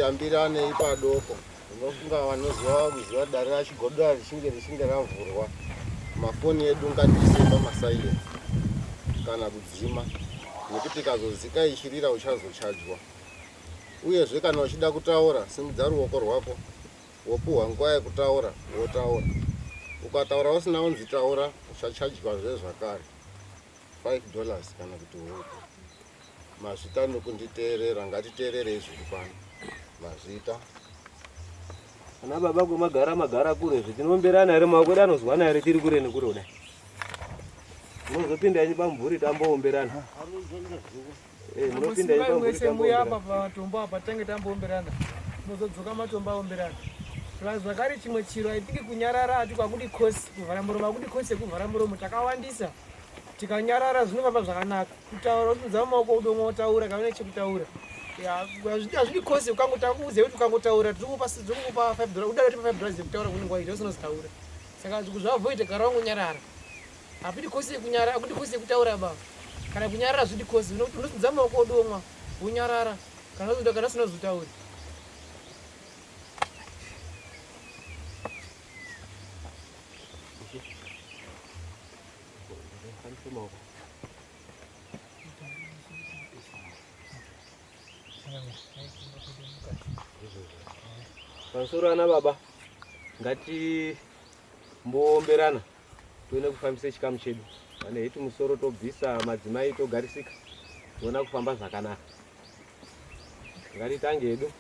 Ngatiyambiranei padoko. Unofunga vanoziva kuziva dare rachigodora richinge richinge ravhurwa mafoni edu ngatiise pamasilence kana kudzima nekuti ikazozika ichirira uchazochajwa. Uyezve kana uchida kutaura simudza ruoko rwako wopuhwa nguva yekutaura wotaura. Ukataura usina unzi taura uchachajwazve zvakare 5 dollars kana kuti huku. Mazvita nokunditeerera, ngatiteererei zviri pano. Mazvita. Ana baba kwemagara magara kure zve tinoomberana here maoko edu anozwana here tiri kure nekure kudai. Munozopinda henyu pamumvuri tamboomberana. Eh, munopinda henyu pamumvuri tamboomberana. Apa pamatombo apa tange tamboomberana. Munozodzoka matombo aomberana. Plus zvakare chimwe chiro I think kunyarara ati kwakudi kosi kuvhara muromo akudi kosi yekuvhara muromo takawandisa. Tikanyarara zvinofamba zvakanaka. Kutaura usimudza maoko udomwa wotaura kana une chekutaura. Hazvidi kosi ukangotakuudza kuti ukangotaura tiri kukupa tiri kukupa 5 dollars udaro tipa 5 dollars yekutaura kunenge waita usina kutaura. Saka kuzviavoid gara wangonyarara. Hapidi kosi yekunyara, hakudi kosi yekutaura baba. Kana kunyarara hazvidi kosi, unosimudza maoko udomwa wonyarara kana uzoda kana usina kuzotaura. Pamusoro ana baba ngatimboomberana tione kufambisa chikamu chedu vane hiti musoro tobvisa madzimai togarisika tiona kufamba zvakanaka ngatitange hedu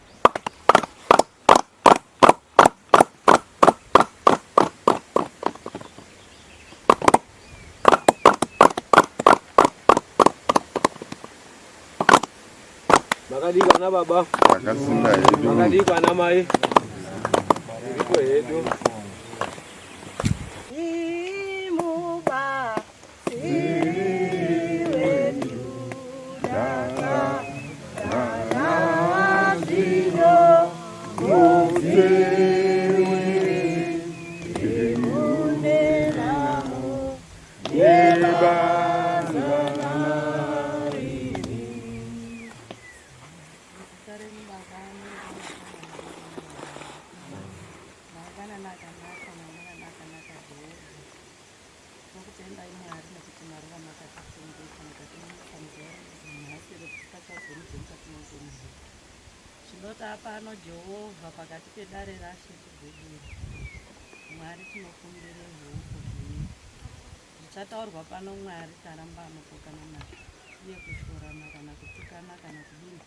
Makadii ana baba? Takasimba hedu. Makadii ana mai? Tiriko hedu. Mangwanani akanaka, mangwanani akanaka Jehovha. Tinokutendai Mwari nekuti maruva makatichengeta mukatimuka muzuva ranhasi retisingachazonzwi mukati meupenyu hwedu. Zvinota pano Jehovha pakati pedare raShe Chigwedere. Mwari tinokumbira ruoko rwenyu. Zvichataurwa pano Mwari taramba anopokana nazvo uye kushorana kana kutukana kana kudini.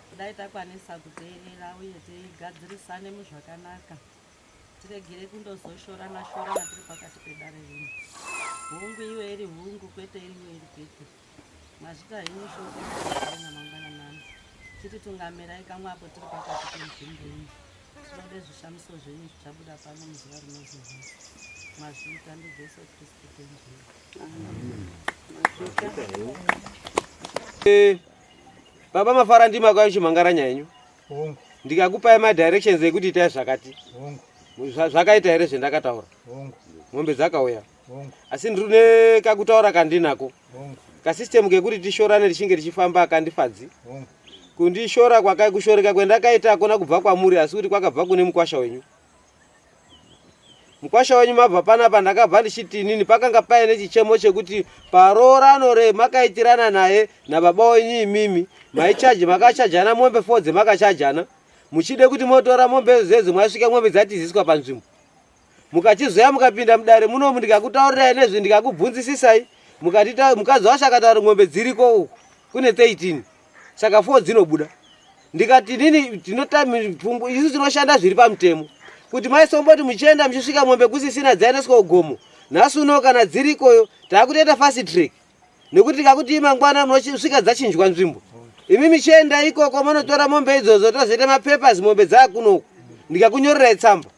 Kudai takwanisa kuteerera uye tigadzirisane muzvakanaka, tiregere kundozoshorana shorana tiri pakati pedare rino. Hungu iwe iri hungu, kwete iwe iri kwete. Mazvita henyu shoko raina mangwananani. Chititungamirai kamwe apo tiri pakati penzvimbo ino. Tinode zvishamiso zvenyu zvichabuda pano muzuva rinozwi nhasi. Mazvita ndiJesu Kristu Tenzi. Amen. Mazvita henyu. Eh, Baba mafara ndima kwayo chimhangaranya henyu. Hongu. Ndikakupai ma directions ekuti itai zvakati. Hongu. Zvakaita here zvendakataura? Hongu. Mombe dzakauya. Hongu. Asi ndine kakutaura kandinako. Hongu. Kasystem kekuti tishorane richinge richifamba akandifadzi. Hongu. Kundishora kwakai kushoreka kwendakaita akuna kubva kwamuri asi kuti kwakabva kune mukwasha wenyu. Mkwasha wenyu mabva panapa ndakabva ndichiti inini pakanga paine chichemo chekuti paroorano re makaitirana naye nababa wenyu imimi maichaji makachajana mombe fo dzemakachajana muchide kuti motora mombe dzedzo mwasvika mombe dzatiziswa panzvimbo mukachizoya mukapinda mudare munomu ndikakutaurirai nezvi ndikakubvunzisisai mukati mukadzi wacho akataura mombe dziriko uku kune 13 saka 4 dzinobuda ndikati nini tinotapfungwa isu tinoshanda zviri pamutemo kuti maisomboti muchienda muchisvika mombe kusisina dzaendeswa kugomo nhasi uno kana dzirikoyo taakutoita fast track nekuti tikakuti mangwana munosvika dzachinjwa nzvimbo imi michienda ikoko monotora mombe idzodzo tozoita mapapers mombe dzaakunoku ndikakunyorerai tsamba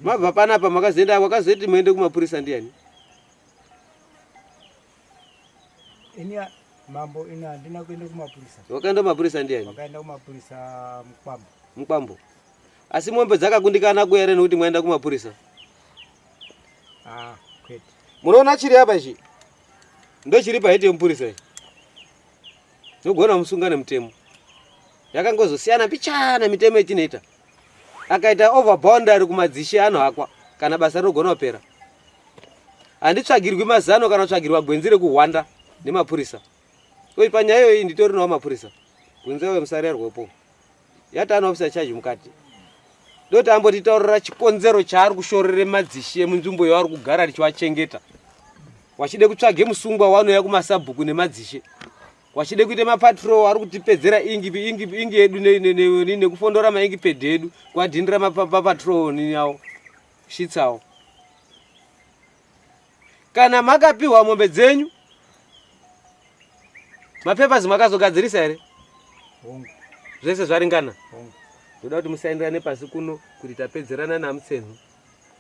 mabva panapa makazoenda wakazoiti muende kumapurisa ndiyani Ini mambo ini handina kuenda kumapurisa. Wakaenda kumapurisa ndiani? Wakaenda kumapurisa Mukwambo. Mukwambo. Asi mombe dzakakundikana kuya here nekuti mwaenda kumapurisa? Ah, kwete. Munoona chiri apa ichi? Ndochiri paheti yemupurisa ichi. Nogona musunga nemutemo. Yakangozosiyana mbichana mitemo yetinoita. Akaita over boundary kumadzishe anohakwa kana basa rinogona kupera. Handitsvagirwi mazano kana kutsvagirwa gwenzi rekuhwanda nemapurisa. Oi panyaya iyoyi nditori nawo mapurisa. Gwenzi ayo musarerwepo. Yatano officer charge mukati. Ndoti ambotitaurira chikonzero chaari kushorere madzishe emunzvimbo yaari kugara richiwachengeta. Wachide kutsvage musungwa wanouya kumasabhuku nemadzishe. Wachide kuita mapatrol ari kutipedzera ingi ingi ingi yedu nekufondora maingi ped edu kuadhindira mapatrol nini awo shits awo. Kana makapiwa mombe dzenyu mapapers makazogadzirisa here? Zvese zvaringana. Ndoda kuti musaindirane pasi kuno kuti tapedzerana naMutsenhu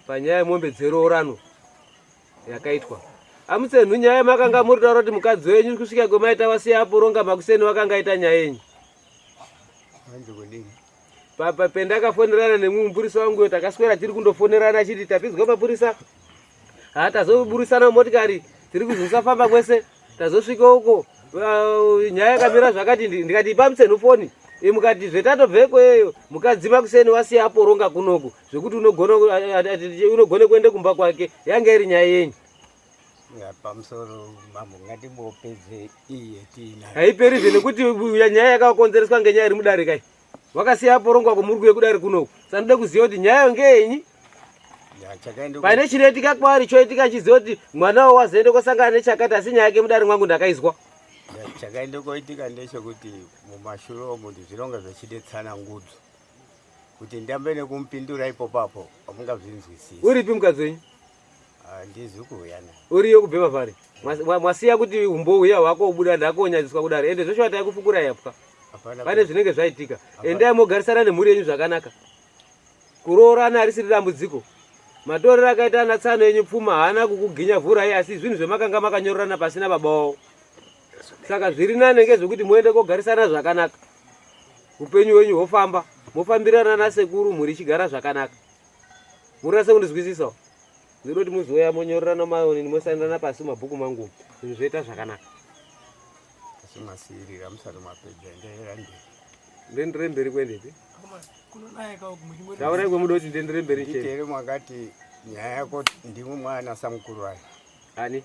panyaya yemombe dzeroorano yakaitwa. AMutsenhu nyaya makanga muri taura kuti mukadzi wenyu kusvika kwemaita wasiya aporonga makuseni wakanga aita nyaya yenyu. Papa pendakafonerana nemumwe mupurisa wangu uyo takaswera tiri kundofonerana achiti tapinzwa mapurisa. Ha tazoburisana mumotikari tiri kuzosafamba kwese tazosvika uko nyaya yakamira zvakati ndikati ipa Mutsenhu foni mukati zvetatobveko yeyo mukadzi makuseni wasiya aporonga kunoku zvekuti unogona kuenda kumba kwake yanga iri nyaya yenyu. Pamusoro mambo ngatimbopedze iyi yetiinayo. Haiperi zve nekuti nyaya yakakonzereswa ngenyaya iri mudare kai. Wakasiya aporongwa kumuri kuye kudare kunoku. Saka ndoda kuziva kuti nyaya ngeyenyi. Pane chinoitika kwaari choitika chiziva kuti mwana wawo wazoenda kosangana nechakati asi nyaya yake mudare mwangu ndakaizwa. Chakaenda koitika ndechekuti mumashure umu zvinonga zvechide tsanangudzo kuti ndambe nekumupindura ipopapo hamungazvinzwisisi. Uripi mukadzi wenyu? Handizi kuuya naye. Uriyo kubva pavari? Mwasiya kuti umbo huya hwako ubuda ndakonyadziswa kudare ende zveshuwa taikufukura yapwa. Pane zvinenge zvaitika. Endai mogarisana nemhuri yenyu zvakanaka. Kuroorana harisiri dambudziko. Matorero akaita ana tsano enyu pfuma haana kukuginya vhurai asi zvinhu zvemakanga makanyorerana pasina baba wavo. Saka zviri nane ngezvekuti muende kogarisana zvakanaka. Upenyu hwenyu hwofamba, mofambirana nasekuru mhuri ichigara zvakanaka. Murase kundizwisisawo. Ndinoda kuti muzouya monyorerana maoni mosainirana pasi mumabhuku mangu zvinhu zvoita zvakanaka. Asi masiyirira musati mapedza enderera mberi. Ndenderere mberi kuendepi? Taurai kwemuda kuti ndenderere mberi chete. Nditi here mwakati nyaya yako ndimwe mwana samukuru ayo. Ani?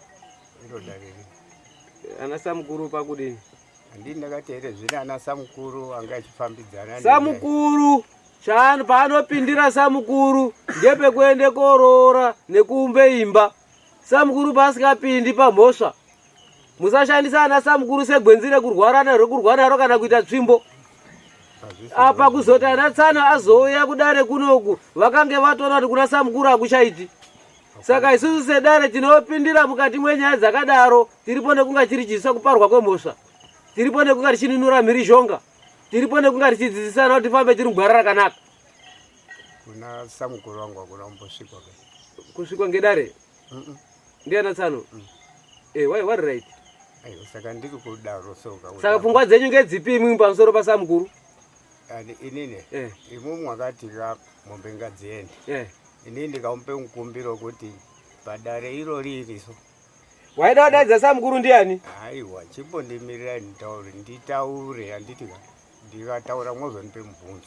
Iro dare. Ana samukuru pakudini? Handini ndakati here zvine ana samukuru anga achifambidzana. Samukuru Chaano paanopindira samukuru ndepekuende koroora nekuumbe imba. Samukuru paasingapindi pamhosva. Musashandisa ana samukuru segwenzi rekurwara naro rekurwa naro kana kuita tsvimbo. Apa kuzoti ana tsano azouya kudare kunoku vakange vatoona kuti kuna samukuru hakuchaiti. Saka isusu sedare tinopindira mukati mwenyaya dzakadaro tiripo nekunga chiri chisa kuparwa kwemhosva. Tiripo nekunga tichinunura mhirizhonga. Tiripo nekunga tichidzidzisana kuti tifambe tiri mugwara rakanaka. Kuna samukuru wangu hakuna kumbosvikwa ke. Kusvikwa ngedare? Mm -mm. Ndiana tsano? Mm. Eh, why what right? Ayo saka ndiri kudaro so ka. Saka pfungwa dzenyu ngedzipi imwi pamusoro pasamukuru? Ani inini? Eh. Imwe mwakati ka mombe ngadziende. Eh. Inini ndikamupe mukumbiro kuti padare iro riri so. Waida kudaidza samukuru ndiani? Aiwa, chimbondimirirai nditaure, nditaure handiti ka. Ndikataura mwozondipe mubvunzo.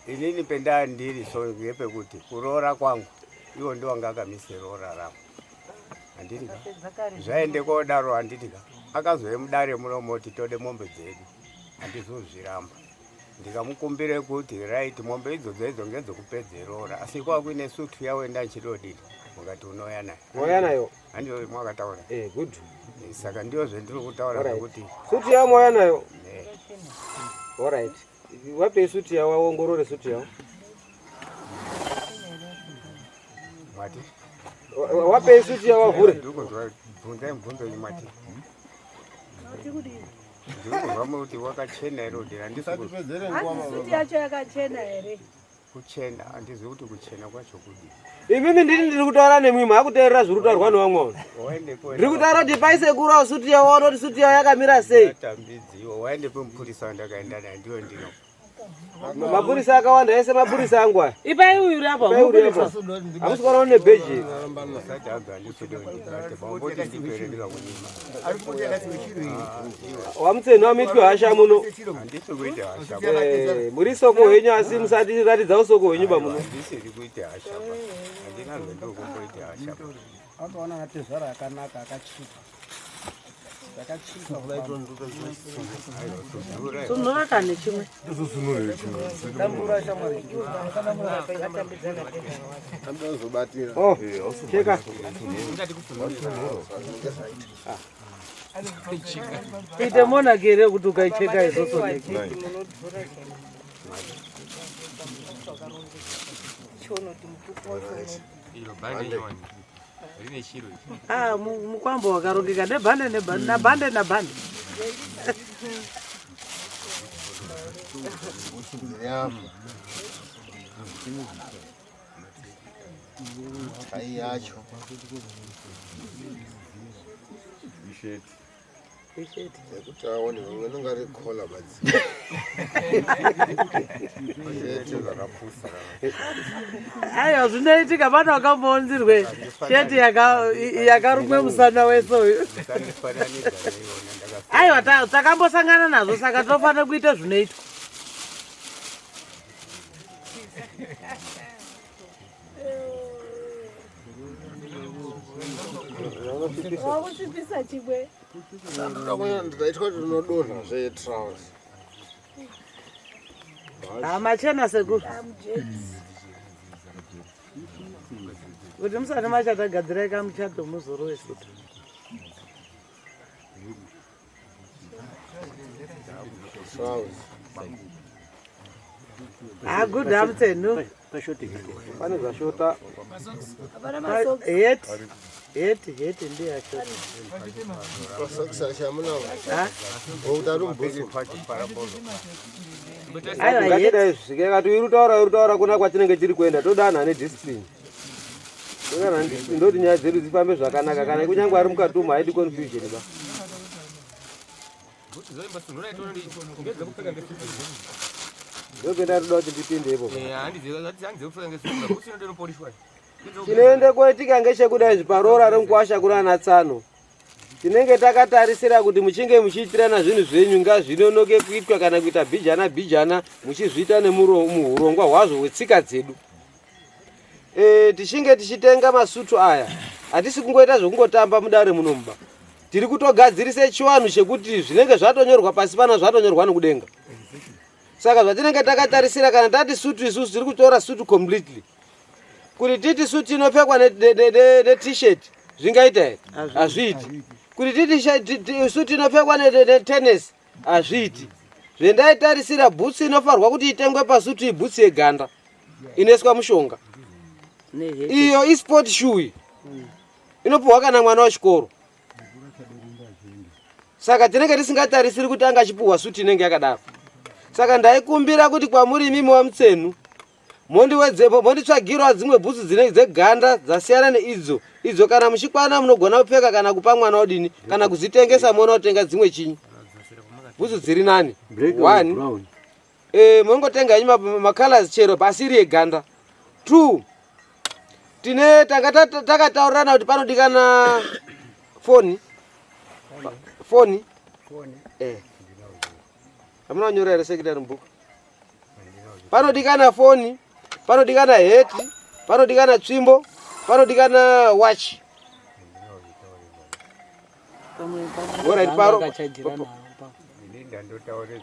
Inini pendaa ndiri so ngepekuti kuroora kwangu iwo ndiwo anga akamise roora rangu. Handiti ka. Zvaende kodaro handiti ka. Akazouye mudare muno moti tode mombe dzedu. Handizozviramba. Ndikamukumbire kuti right mombe idzodzo idzo ngedzokupedze roora asi kwakuine sutu yawo ndachidodini mukati unouya nayo. Wauya nayo? Handiyo mwakataura. Eh, good. Saka ndiyo zvendiri kutaura zvekuti sutu yao mwauya nayo? Eh. All right. Wape sutu yao waongorore sutu yao. Mwati? Wape sutu yao wavhure. Ndiri bvunzai mubvunzo wenyu mwati. Ndiri kuzwa kuti wakachena here kuti handisi Suti yacho yakachena here? Kuchena handizivi kuti kuchena kwacho kudii. Imimi ndini ndiri kutaura nemwi maakuteerera zviri kutaurwa nevamwe vanhu. Ndiri kutaura kuti paisekuru awo suti yao waona kuti suti yao yakamira sei. Tambidziwo waende pemupurisa wandakaenda naye ndiyo ndino. Mapurisa akawanda ese mapurisa angu aya. Ipai uyu uri apa. Ipai uri apa. Hamusi kuona une bheji. Wamutseni wamitwe hasha muno. Eh, muri soko henyu asi musati ratidza usoko hwenyu bamuno. Handisiri kuita hasha ba. Handina zvandokumboita hasha ba. Akaona atezvara akanaka akachipa. Sunhura kane chimwe. Oh, cheka. Ite monaki here kuti ukaicheka izvozvo neki. Ah, mukwambo wakarongeka nebhande nebhande nabhande nabhande. Tai yacho. Yekuti aone vamwe vanonga rikhola badzi. Sheti zvakapusa. Aiwa zvinoitika pane wakambounzirwe sheti yakarumwe musana wese uyu. Musandifananidza neiona ndakasiya. Aiwa takambosangana nazvo saka tinofanira kuita zvinoitwa. Wakusvipisa chimwe. Ndaitwa kuti unodonha zvetrouse. Machena sekuru. Kuti musati machata gadzirai kamuchato muzorowe sutu. Trouse. Ah, good afternoon. Pane zvashota. Hapana masocks. Heti. Heti, heti ndiyo yashota. Masocks acho amunawo. Ha? Wokuti ari mubhutsu. Aiwa heti. Ngatidai zvisvike kati uri kutaura uri kutaura kuna kwatinenge tiri kuenda todanha nediscipline. Todanha nediscipline ndoti nyaya dzedu dzifambe zvakanaka kana kunyange ari mukati umu haidi confusion ba. Ndopenda toda kuti ndipinde ipo. Chinoende koitika ngechekudai zviparoora remukwasha kuna tsano. Tinenge takatarisira kuti muchinge muchiitirana zvinhu zvenyu ngazvinonoke kuitwa kana kuita bhijana bhijana muchizviita nemuhurongwa hwazvo hwetsika dzedu. Tichinge tichitenga masutu aya hatisi kungoita zvekungotamba mudare munomuba. Tiri kutogadzirise chiwanhu chekuti zvinenge zvatonyorwa pasi pana zvatonyorwa nekudenga. Saka zvatinenge takatarisira kana tati sutu isusu tiri kutora sutu completely. Kuti titi sutu inopfekwa ne-t-shirt zvingaita here? Hazviiti. Kuti titi sutu inopfekwa netenesi hazviiti. Zvendaitarisira bhutsu inofanirwa kuti itengwe pasutu ibhutsu yeganda inoiswa mushonga. Iyo isport shoe inopiwa kana mwana wechikoro. Saka tinenge tisingatarisiri kuti anga achipiwa sutu inenge yakadaro. Saka ndaikumbira kuti kwamuri imimi wamutsenu mondiwedzepo monditsvagirawo dzimwe bhutsu dzinenge dzeganda dzasiyana neidzo idzo kana muchikwana munogona kupfeka kana kupa mwana udini kana kudzitengesa moona kutenga dzimwe chinyi bhutsu dziri nani. One, munongotenga henyu macolors chero pasiri yeganda. Two, tine tanga takataurirana kuti panodikana foni. Foni. Hamuna kunyora here secretary mubhuku? Panodikana foni, panodikana heti, panodikana tsvimbo, panodikana watch. Alright, paro. Ini ndandotaure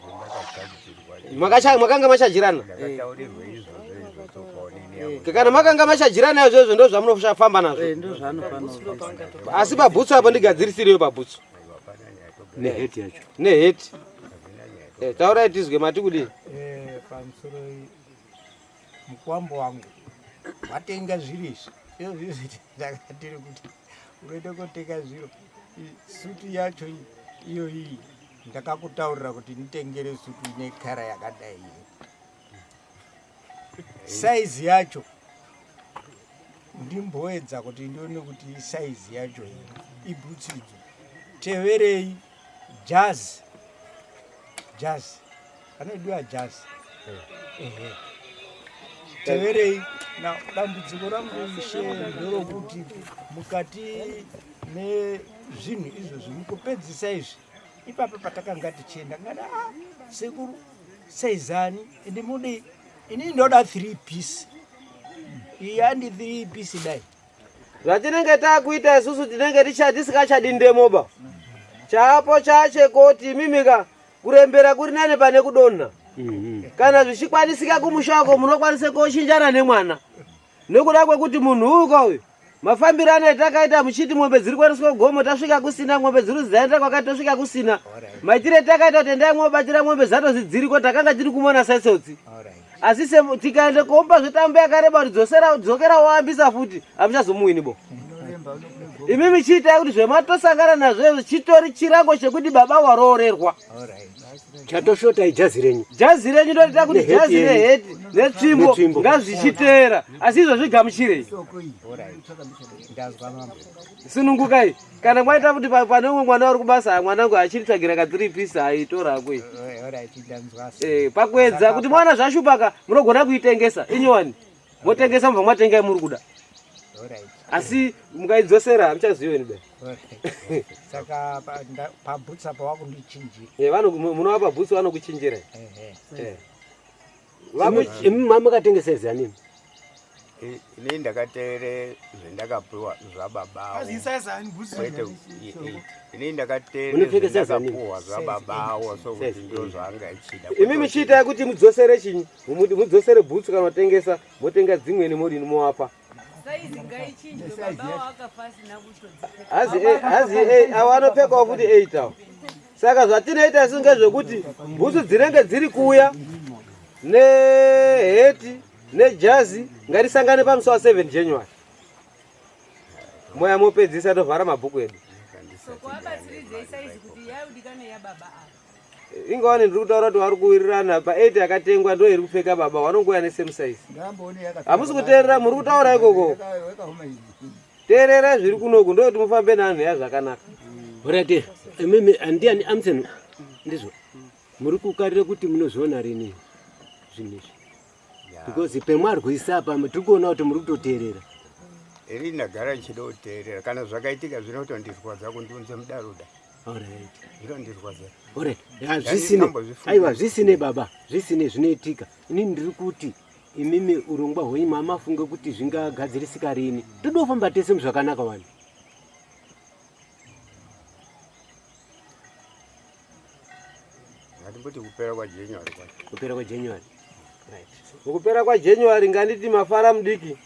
zvendakachajirwa. Makanga machajirana? Ndakataurirwa izvozvo izvozvo paonini yangu. Kana makanga machajirana izvozvo ndo zvamunofamba nazvo. Ndozvaanofanira. Asi pabhutsu apo ndigadzirisiriyo pabhutsu. Neheti yacho. Neheti. Taurai tizwe mati kudii? Pamusoro mukwambo wangu watenga zviro izvi. Izvo zvizvi ndakatiri kuti unoenda kotenga zviro. Sutu yacho iyo iyi ndakakutaurira kuti nditengere sutu ine kara yakadai. Saizi yacho ndimboedza kuti ndione kuti saizi yacho iyi ibhutsu idzo. Teverei jazi. Jazi. Anodiwa jazi. Ehe. Teverei na dambudziko rangu ishe nderokuti mukati mezvinhu izvozvi mukupedzisa izvi ipapa patakanga tichienda ngati ah, sekuru seizani ende mudii inini ndoda 3 piece iyi handi 3 piece dai Zvatinenge takuita isusu tinenge tisingachadi ndemoba. Chaapo chachekoti imimika kurembera kuri nane pane kudonha. Kana zvichikwanisika kumusha wako munokwanisa kochinjana nemwana. Nekuda kwekuti munhu uyu ka uyu mafambiro ano etakaita muchiti mombe dziri kuendeswa kugomo tasvika kusina mombe dziri dzaenda kwakati tosvika kusina maitiro etakaita kuti endai mwobatira mombe dzatozi dziriko takanga tiri kumona setsotsi asi tikaenda kuomba zvetambo yakareba kuti dzosera dzokera woambisa futi hamuchazomuwini bo imimi chiitai kuti zvematosangana nazvo izvo chitori chirango chekuti baba waroorerwa Chatoshota ijazi renyu. Jazi renyu ndoita kuti Neheti jazi yenyu. neheti netsvimbo Netsvimbo. ngazvichiteera asi izvo zvigamuchirei. Ndazwa mambo. Sunungukai kana mwaita kuti pane umwe mwana uri kubasa mwanangu achiri tsvagira ka 3 piece aitora hako iyi. Alright, ndanzwa. Eh, pakuedza kuti mwana zvashupaka munogona kuitengesa inyowani motengesa mubva mwatenga yamuri kuda. Asi mukaidzosera hamuchazivi be. Saka pabhutsu apa wakundichinjira. Eh, munovapa bhutsu vanokuchinjira. Eh. Imi mamakatengesa zani? Ini ndakateere zvendakapiwa zvababa. Kwete ini ndakateere zvendakapiwa zvababawo sokuti ndo zvaanga ichida. Imi michiitai kuti mudzosere chinyi? Mudzosere bhutsu kana kutengesa motenga dzimweni modini mowapa. Hazi eh, awo anopfekawo futi 8 awo. Saka zvatinoita isu ngezvekuti bhutsu dzinenge dziri kuuya neheti nejazi ngatisangane pamusi wa 7 January. Moya mopedzisa tovhara mabhuku edu. Ingawane ndiri kutaura kuti vari kuwirirana pa 8 yakatengwa ndo iri kupfeka baba vanongouya nesame size. Hamusi kuteerera muri kutaura ikoko. Teererai zviri kunoku ndokuti mufambe neanhu ya zvakanaka. Horate, imimi andiani amsenu ndizvo muri kukarira kuti munozviona rini zvinhu izvi because pemwarwisa apa tiri kuona kuti muri kutoteerera. Ini ndagara ndichida kuteerera kana zvakaitika zvinotondirwadza kundiunze mudaruda. Alright. Zvinondirwadza. Alright. Zvisine. Aiwa zvisine baba, zvisine zvinoitika. Ini ndiri kuti imimi urongwa hwenyu mamafunge kuti zvingagadzirisika rini. Toda kufamba tese muzvakanaka wani. Ngatimboti kupera kwaJanuary kwacho. Kupera kwaJanuary. Right. Mukupera kwaJanuary nganditi mafara mudiki.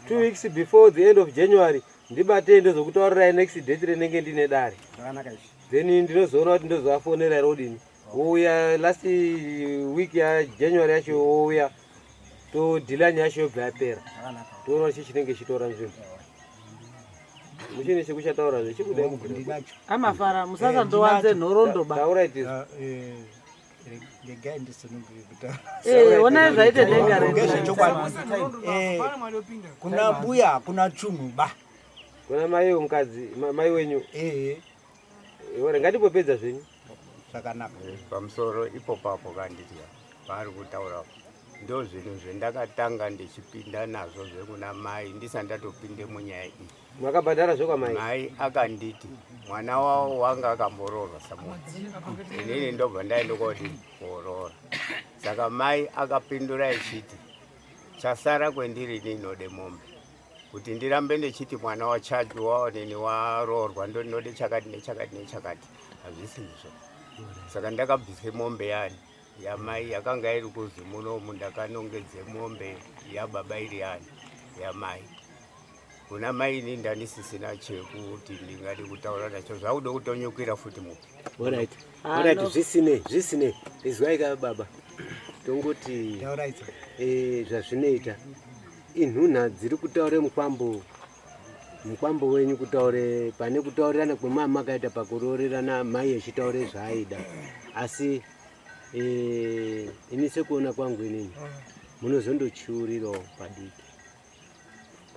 2 weeks before the end of January ndibatei ndozokutaurirai next date renenge ndine dare. Zvakanaka izvi. Then ndinozoona kuti ndozovafonera here odini. Wouya last week ya January yacho wouya todhila nyaya yacho yobva yapera. Zvakanaka. Toona chii chinenge chitora nzvimbo. Muchine chekuchataura zve chikuda kubvira. Amafara musasandowanze nhoroondo ba. Taura itizo. Regai ndisunungure kutaura. Eh, onai zvaite denga redu. Ngezvechokwadi. Eh, kuna mbuya hakuna chunhu ba. Kuna mai mukadzi, mai wenyu. Eh. Ore ngatipopedza zvenyu. Zvakanaka. Pamusoro ipo papo kanditi paari kutaura ndo zvinhu zvendakatanga ndichipinda nazvo zvekuna mai ndisati ndatopinde munyaya iyi. Makabhadhara zvekwamai? Mai akanditi mwana wavo wanga akamboroorwa samunhu, inini ndobva ndaenda kodi kuoroora. Saka mai akapindura echiti chasara kwendiri ini ndinode mombe kuti ndirambe ndichiti mwana wachajiwa nini waroorwa ndinode chakati nechakati nechakati, hazvisi izvo. Saka ndakabvise mombe yani yamai yakanga iri kuzi munomu ndakanongedze mombe yababa iri yani yamai kuna mai ini ndandisisina chekuti ndingadi kutaura nacho zvakuda kutonyukira futi mupi. Alright. Alright, zvisinei, zvisinei. Izwai ka baba. Tongoti eh zvazvinoita. Inhunha dziri kutaure mukwambo mukwambo wenyu kutaure pane kutaurirana kwemama makaita pakuroorerana mai echitaure zvaaida. Asi eh ini sekuona kwangu inini munozondochiurirawo padiki.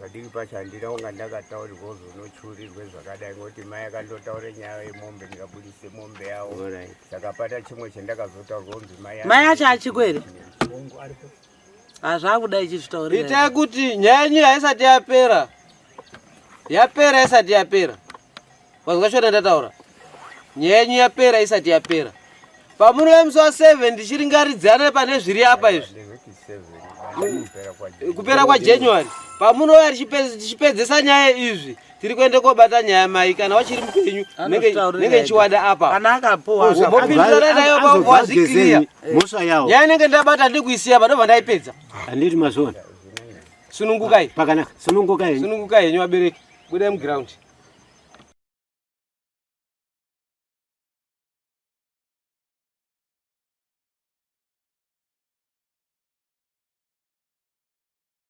Padiki pacho handina kunga ndakataurirwa kuzi unochurirwe zvakadai ngokuti mai akandotaura nyaya yemombe ndikabudise mombe yawo. Saka pata chimwe chandakazotaurwa kunzi mai Mai acho achiko here? Hazvakuda ichizvitaurira. Itai kuti nyaya yenyu haisati yapera. Yapera isati yapera. Wazwa shona ndataura. Nyaya yenyu yapera isati yapera. Pamunouya musi wa 7 ndichiringaridzana pane zviri apa izvi. Kupera kwa January. Pamunouya tichipedzesa nyaya izvi tiri kuenda kobata nyaya mai kana wachiri mupenyu nenge chiwada apa. Kana akapuwa mopindurana nayo wazvikiriya. Mhosva yawo. Nyaya inenge ndabata ndikuisiya apa ndobva ndaipedza. Handiti mazviona. Sunungukai. Pakanaka. Sunungukai. Sunungukai henyu vabereki. Budai muground.